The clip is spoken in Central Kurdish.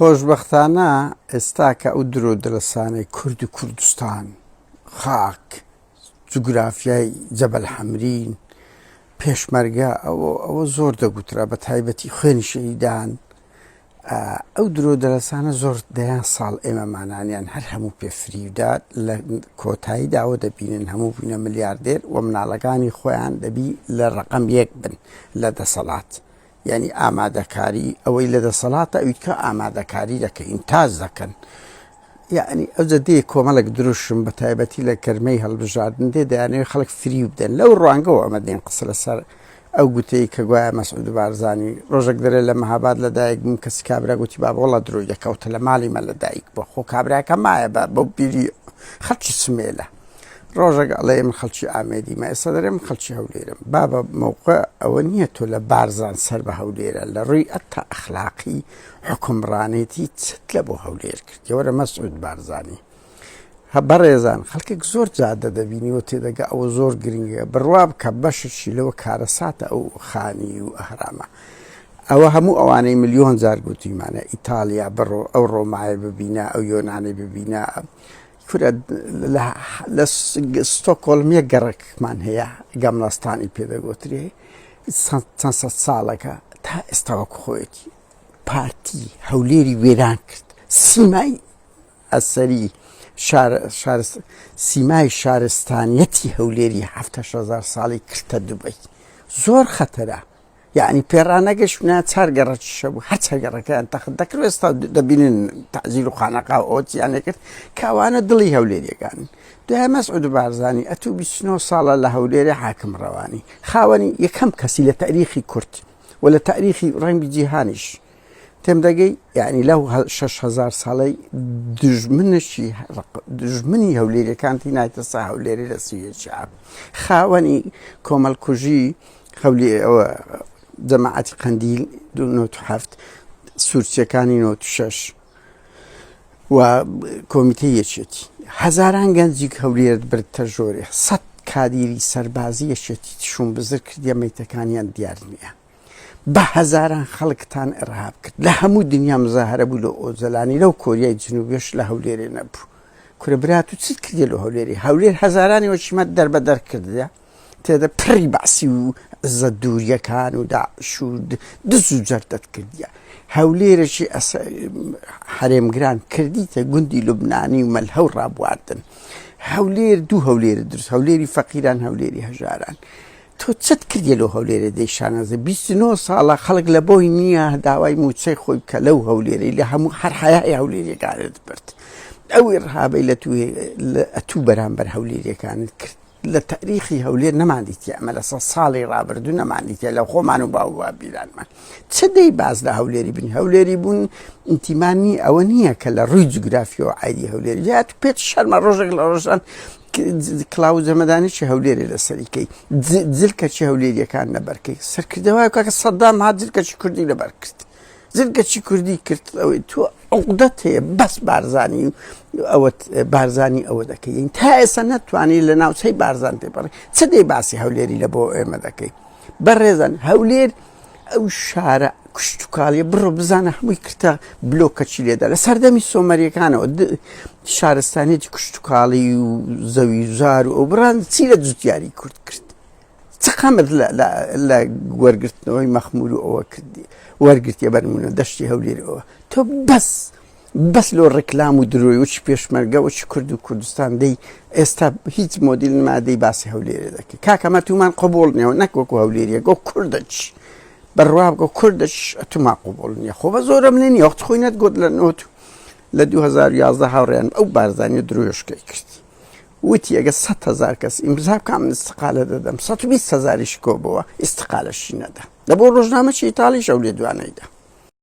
خۆشبەختانە ئێستا کە ئەو درۆ دەلەسانەی کورد و کوردستان، خاک، جوگرافیای جەبەل حەمرین، پێشمەرگە ئەوە ئەوە زۆر دەگوترا بە تایبەتی خوێنی شەهیدان ئەو درۆ دەلەسانە زۆر دەیان ساڵ ئێمەمانانیان هەر هەموو پێ فریودا لە کۆتایی داوە دەبینن هەموو بووینە ملیاردێر و مناڵەکانی خۆیان دەبی لە ڕقم یەک بن لە دەسەڵات یانی ئامادەکاری ئەوەی لە دەسەڵاتە ئەوی کە ئامادەکاری دەکە ئینتاج دەکەن یعنی ئەوجە دێ کۆمەڵێک دروشم بە تایبەتی لە کەرمەی هەڵبژاردن دێ دەیانەوێت خەڵک فریو بدەن لەو ڕوانگەوە ئەمە دێن قسە لەسەر ئەو گوتەی کە گوایە مەسعود بارزانی ڕۆژێک دەرێ لە مەهاباد لە دایک بووم کەسی کابرا گوتی بابە وەڵا درۆی دەکەوتە لە ماڵی مە لە دایک بووە خۆ کابراکە مایە بە بۆ بیری خەڵکی سمێلە ڕۆژێک ئەڵێ من خەڵکی ئامێدیمە ئێستا دەرێ من خەڵکی هەولێرم بابە مەوقع ئەوە نییە تۆ لە بارزان سەر بە هەولێرە لە ڕووی ئەتا ئەخلاقی حکومڕانێتی چت لە بۆ هەولێر کرد وەرە مەسعود بارزانی هە بەڕێزان خەڵکێک زۆر جادە دەبینی و تێدەگە ئەوە زۆر گرنگە بڕوا بکە بەشێکی لەوە کارەساتە ئەو خانی و ئەهرامە ئەوە هەموو ئەوانەی ملیۆن جار گوتیمانە ئیتالیا بڕۆ ئەو ڕۆمایە ببینە ئەو یۆنانی ببینە کورە لە ستۆکۆڵم یەک گەڕەکمان هەیە گەمڵەستانی پێدەگوترێ چەند سەد ساڵەکە تا ئێستا وەک خۆیەتی پارتی هەولێری وێران کرد سیمای ئەسەری شار سیمای شارستانیەتی هەولێری هزار ساڵی کردە دوبەی زۆر خەتەرە یەعنی پێڕانەگەشتنە چار گەڕەکیش هەبوو هەر چار گەڕەکەیان تەخت دەکرد ئێستا دەبینن تەعزیل و خانەقا و ئەوە چیان لێکرد کە ئەوانە دڵی هەولێریەکانن دوای مەسعود بارزانی ئەتوو 29 ساڵە لە هەولێرێ حاکم ڕەوانی خاوەنی یەکەم کەسی لە تاریخی کورد و لە تاریخی ڕەنگی جیهانیش تێم دەگەی یعنی لەو 6هزار ساڵەی دژمنشی دژمنی هەولێریەکان تی نایتە سا هەولێری لە سویە خاوەنی کۆمەڵکوژی خەولی ئەوە جەماعەتی قەندیل 97 سوورچیەکانی 96 و کۆمیتەی یەکێتی هەزاران گەنجی هەولێرت بردتە ژۆرێ سەد کادیری سەربازی یەکێتی شوون بزر کردیە مەیتەکانیان دیار نییە بە هەزاران خەڵکتان ئرهاب کرد لە هەموو دنیا مزاهرە بوو لە ئۆجەلانی لەو کۆریای جنوبێش لە هەولێرێ نەبوو کورە برا تو چیت کردیە لە هەولێری هەولێر هەزارانی وەچیمە دەربەدەر کردیە تێدە پڕی بەعسی و عزەت دووریەکان و داعش و دز و جەردەت کردیە هەولێرەکی هەرێمگران کردیتە گوندی لوبنانی و مەلهە و ڕابواردن هەولێر دوو هەولێر دروست هەولێری فەقیران هەولێری هەژاران تۆ چت کردیە لەو هەولێرە دەی شانازە 29 ساڵە خەڵک لە بۆی نییە داوای موچەی خۆی بکە لەو هەولێری لە هەموو هەر حیای هەولێریەکانت برد ئەو ئیرهابەی لە تو ئەتوو بەرامبەر هەولێریەکانت کرد لە تاریخی هەولێر نەماندیتیە ئەمە لە سە ساڵی ڕابردوو نەماندیتە لە خۆمان و باو باپیرانمان چ دەی باز لە هەولێری بن هەولێری بوون ئینتیمانی ئەوە نییە کە لە ڕووی جوگرافیەوە ئایدی هەولێری یا تو پێت شەرمە ڕۆژێک لە ڕۆژان کلااو جەمەدانێکی هەولێری لەسەریکەی جلکەچی هەولێریەکان لەبەرکەی سەرکردەوە کاکە سەدام هات جلکەچی کوردی لەبەر کرد زرگەچی کوردی کرد ئەوەی تۆ عقدەت هەیە بەس بارزانی و ئەوە بارزانی ئەوە دەکەین تا ئێستا نەتوانی لە ناوچەی بارزان تێپەڕی چ دەی باسی هەولێری لە بۆ ئێمە دەکەی بەڕێزان هەولێر ئەو شارە کشتتوکاڵیە بڕۆ بزانە هەمووی کردە بلۆکەچی لێدا لە سەردەمی سۆمەریەکانەوە شارستانێتی کشتتوکاڵی و زەوی زار و ئەو بڕان چی لە جوتیاری کورد کرد چ قەمت لە وەرگرتنەوەی مەخمور و ئەوە کردی وەرگرتیە بەرمونە دەشتی هەولێر ئەوە تۆ بەس بەس لۆ ڕێکلام و درۆی وچ پێشمەرگە وچ کورد و کوردستان دەی ئێستا هیچ مۆدیل نمادەی باسی هەولێرێ دەکەی کاکەمە تومان قبول نیەوە نەک وەکو هەولێریە گۆ کوردەچ بڕوا بکە کوردەچ ئەتوما قبول نییە خۆ بە زۆرم لێ نیە وەخت خۆی نەتگوت لە نۆت لە 2011 هاوڕێیان ئەو بارزانانی درۆشکەی کرد وتی ئەگەر 100 هزار کەس ئیمزا بکا من استقالە دەدەم 120 هزاریش کۆ بۆوە استقالەشی نەدا لە بۆ ڕۆژنامەی ئیتاڵیش ئەو لێدوانەی دا.